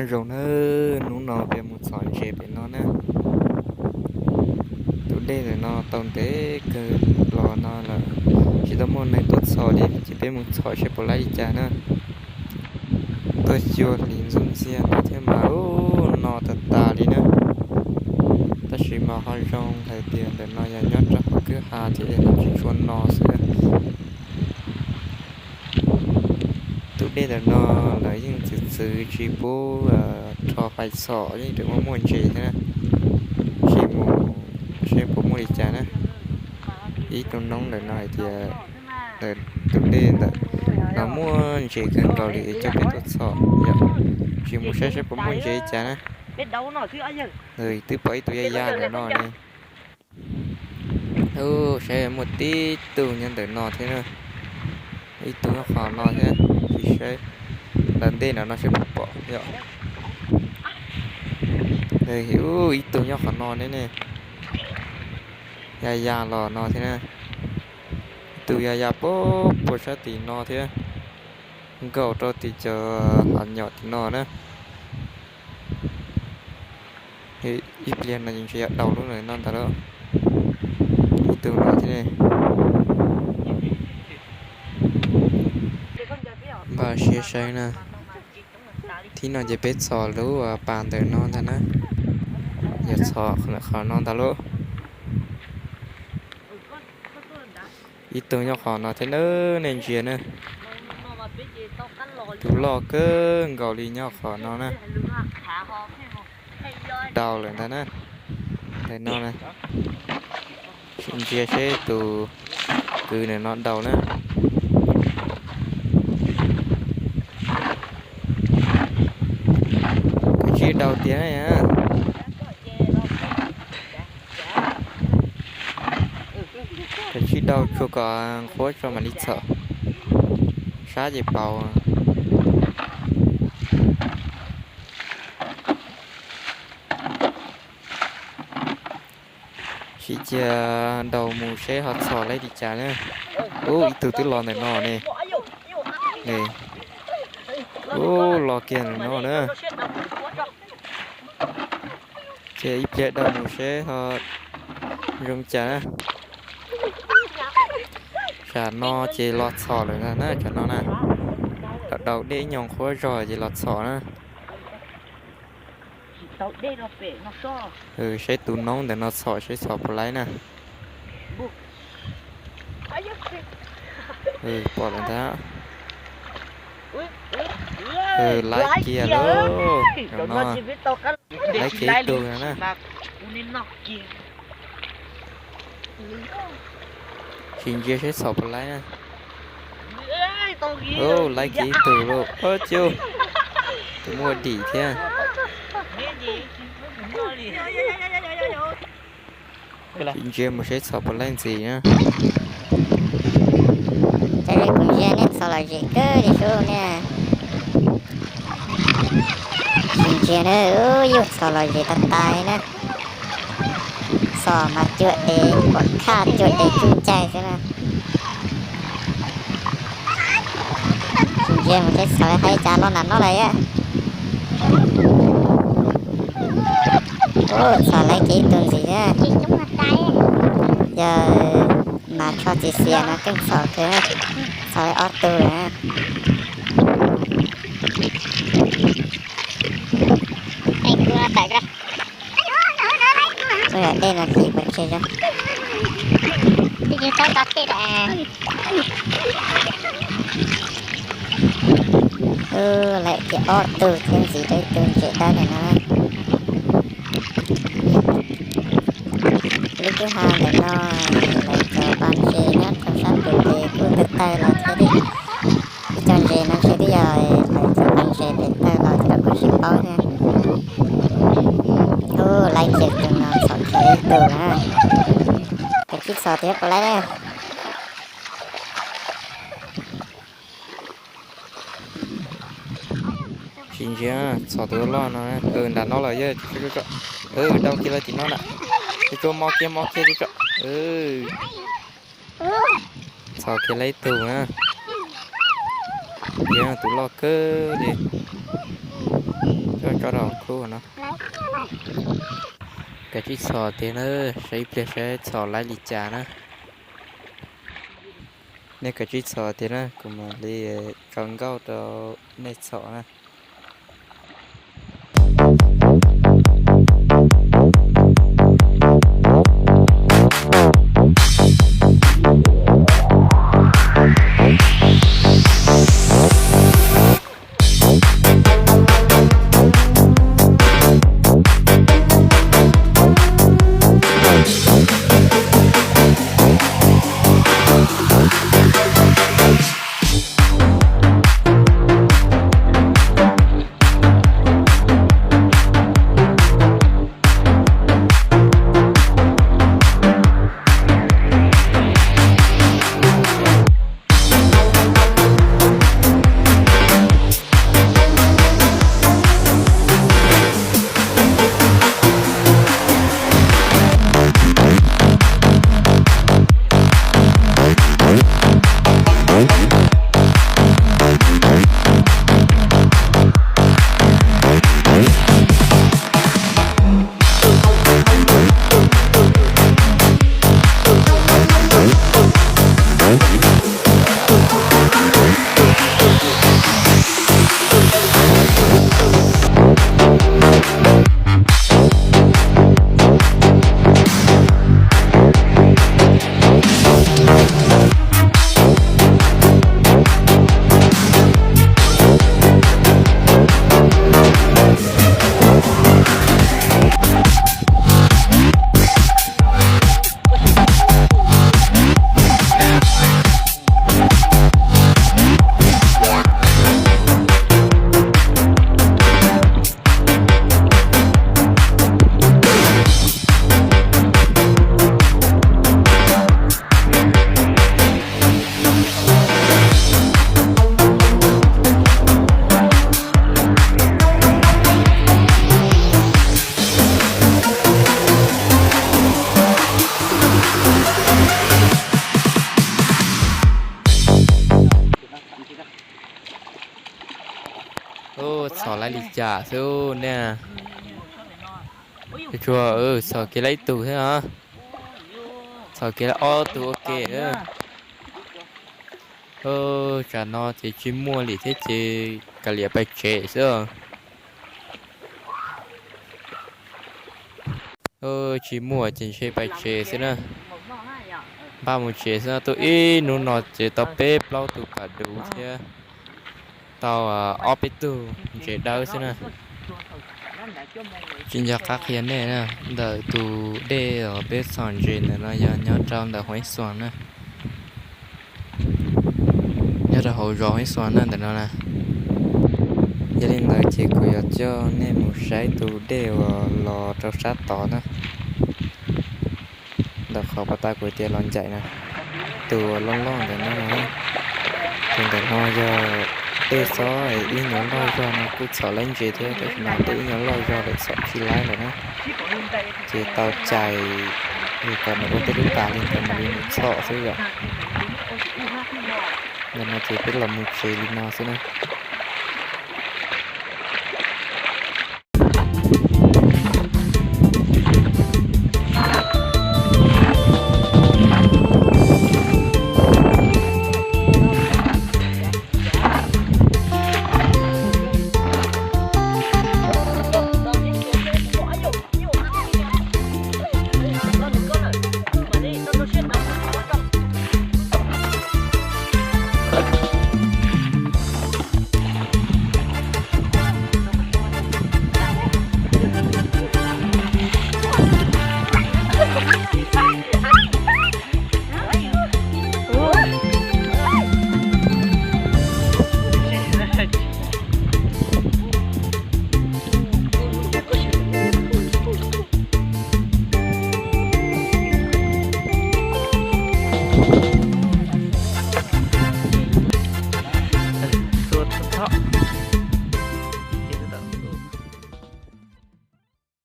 Nyob zoo nawb, hnub no peb mus txhom ntses pem no na. Tus dej ntawm no tau ntev kawg los no lawm, tsis tau muaj neeg tuaj txhom li, ces peb mus txhom seb puas laib li cas na. Tuaj xyuas hlis ntxuj ntxiag no thiab mas ub no tas tas li na. Tab sis mas ho zoo hais tias ntawm no yog nyob rau hauv kwj ha thiab li no tsis tshua no xwb. Tus dej ntawm no lawv yeej txwv txwv tsis pub rho fais txhom, yeej tseem muaj muaj ntses thiab na. Sim mus seb puas muaj li cas na. Ib tug noob ntawm no hais tias ntawm tus dej ntawm no muaj ntses kawg nkaus li es coj peb tuaj txhom yom. Sim mus saib seb puas muaj ntses li cas na. Twb pom ib tug ya ya ntawm no ne. Ub, saib muaj tib tug nyob ntawm no thiab na. Ib tug nyob qhov no thiab, sim saib ntawm ntej ntawm no seb puas pom yom. Ub, ib tug nyob qhov no ne ne. Ya ya los no thiab na. Ib tug ya ya puag puag sab tim no thiab, nkaum rau tim cov hav nyom tim no na. Ib pliag no ces ntshe yog daus lub ntawm no ntag lauj. Ib tug no thiab ne. Npaj siab saib na. Thib no ces peb txhom lub pas ntawm no ntag na. Yog txhom qhov no ntag lauj. Ib tug nyob qhov no thiab nawb, nej ntsia na. Tus loj kawg nkaus li nyob qhov no na. Daus lawm ntag na. Ntawm no na. Sim ntsia seb tus kwv ntawm no daus na. Kav tsij daus tiag na. Kav tsij daus tsuag kom nqhuab tso mam li txhom. Sab ces paus. Sim cia daus mus seb ho txhom laib li cas na. Ub, ib tug twb los ntawm no ne. Ub, los kiag ntawm no na. Ces ib pliag daus mus seb ho zoo cas na. Tsam no ces los txhom lawm na, tsam no na. Daus daus dej ib nyuag nqhuab zog ces los txhom na. Saib tus noob ntawm no txhom seb txhom puas laib na. Pom lawm ntag. Laib kiag lauj. No, laib kiag ib tug no na. Sim ntsia seb txhom puas laib na. Laib kiag ib tug lauj. Ub, tus muaj dim thiab. Sim ntsia mus seb txhom puas laib ntxiv na. Cas kuv ntsia nej txhom lom zem kawg li sub ne. Sim ntsia na, yus txhom lom zem tas tas li na. Txhom mas cuam tes, kuam khaj cuam tes tsuj cai xwb na. Sim ntsia mus seb txhom hais cas los nram no lawm. Ub, txhom laib kiag ib tug ntxiv na. Yog mas tsho txiv xiav no keej txhom kawg, txhom laib ob tug lawm na. Txoj yam dej no ces pov tseg zoo. Ub, laib kiag ob tug thiab ntxiv rau ib tug ntses dawb ntawm no. Lub kwj ha ntawm no, lawv cov pas ntses nyob rau sab pem ces kuj tawg tawg los thiab li. Ib co ntses no ntshe twb yog lawv cov pas ntses pem tawg los ces kuj tsis paub thiab. Ub, laib kiag tus no txhom kiag ib tug na. Kav tsij txhom thiab puas laib na. Sim ntsia, txhom tus loj no, nram no lawm yog, daus kiag lawm tim no na. Tsuas mos kiag mos kiag tso. Txhom kiag lawm ib tug na. Yog tus loj kawg li. Tso tso rau hauv khub no. Kav tsij txhom tiag na, saib ib pliag saib txhom laib li cas na. Nej kav tsij txhom tiag na, kuv mam li tso nkauj rau nej txhom na. Txhom laib li cas xwb ne. Tsuas txhom kiag laib ib tug thiab os. Txhom kiag laib ob tug ua ke. Tsam no ces tsis muaj li thiab ces kav liam pais tsev xwb. Tsis muaj ces ntshe pais tsev xwb na. Npaj mus tsev xwb no, tuaj ib hnub no ces tau peb plaub tug pas duv thiab tau ob peb tug ntses dawb xwb na. Tsis nco qab qhia nej na, ntawm tus dej uas peb txhom ntses ntawm no yog nyob rau ntawm Huaib Xuas na. Nyob rau hauv zos Huaib Xuas na ntawm no na. Yog li ntawd ces kuv yuav coj nej mus saib tus dej uas los rau sab tod na. Ntawm qhov pas tas kuv tias los ncaim na, tus uas loj loj ntawm no, tus ntawm no yog dej xob es ib nyuag loj zog no kuj txhom laib ntses thiab, tab sis mas dej ib nyuag loj zog lawm txhom tsis laib lawm na. Ces tau cais kom nws ua tej lub pas li ntawd mam li mus txhom xwb yom. Ntawm no ces peb los mus tsev li no xwb na.